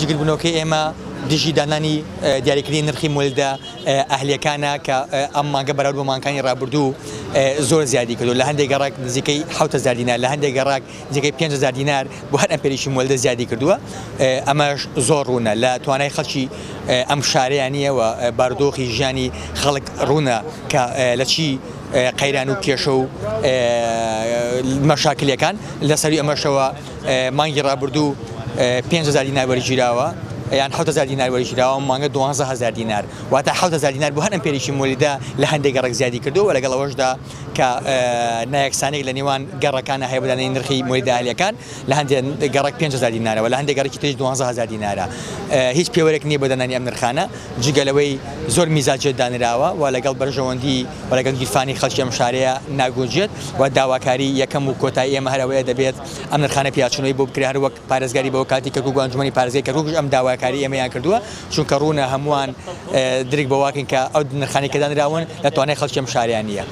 جگربوونەوەکەی ئێمە دژی دانانی دیاریکردنی نرخی مۆلدە ئەهلیەکانە کە ئەم مانگە بەراورد بە مانگانی ڕابردوو زۆر زیادی کردو لە هەندێک گەڕەک نزیکەی 7000 دینار لە هەندێک گەڕەک نزیکەی 5000 دینار بۆ هەر ئەمپێرێکی مۆلدە زیادی کردووە ئەمەش زۆر ڕوونە لە توانای خەڵکی ئەم شارەیان نییە و بارودۆخی ژیانی خەڵک ڕوونە کە لە چی قەیران و کێشە و مەشاکلەکان لەسەری ئەمەشەوە مانگی ڕابردوو 5000 دینار وەرگیراوە یان 7000 دینار وەرگیراوە مانگە 12000 دینار واتە 7000 دینار بۆ هەر ئەمپێرێکی مۆلیدە لە هەندێک گەڕەک زیادی کردووە لەگەڵ ئەوەشدا کە نایەکسانێک لە نێوان گەڕەکانە هەیە بۆ دانانی نرخی مۆلیدە ئەهلیەکان لە هەندێک گەڕەک 5000 دینارە و لە هەندێک گەڕەکی تریش 12000 دینارە هیچ پێوەرێک نییە بۆ دانانی ئەم نرخانە جگە لەوەی زۆر میزاجیەت دانراوە و لەگەڵ بەرژەوەندی و لەگەڵ گیرفانی خەڵکی ئەم شارەیە ناگونجێت و داواکاری یەکەم و کۆتایی ئێمە هەر ئەوەیە دەبێت ئەم نرخانە پیاچوونەوەی بۆ بکرێت هەر وەک پارێزگاری بە وەکالەتی کەرکوک و ئەنجومەنی پارێزگای کەرکوکیش ئەم داواکاری ئێمەیان کردووە چونکە ڕوونە هەمووان درک بەوەکەین کە ئەو نرخانەی کە دانراون لە توانای خەڵکی ئەم شارەیان نییە.